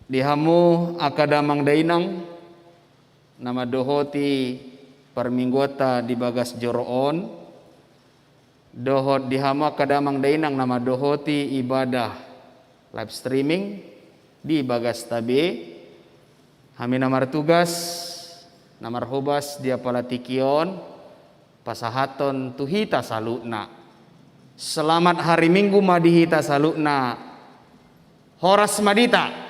Di hamu angka damang dainang na mandohoti parmingguanta di bagas joro on, dohot di hamu angka damang dainang na mandohoti ibadah live streaming di bagasta be, hami na martugas, na marhobas di apala tingki on, pasahathon tu hita saluhutna. Selamat hari Minggu ma di hita saluhutna. Horas ma di hita.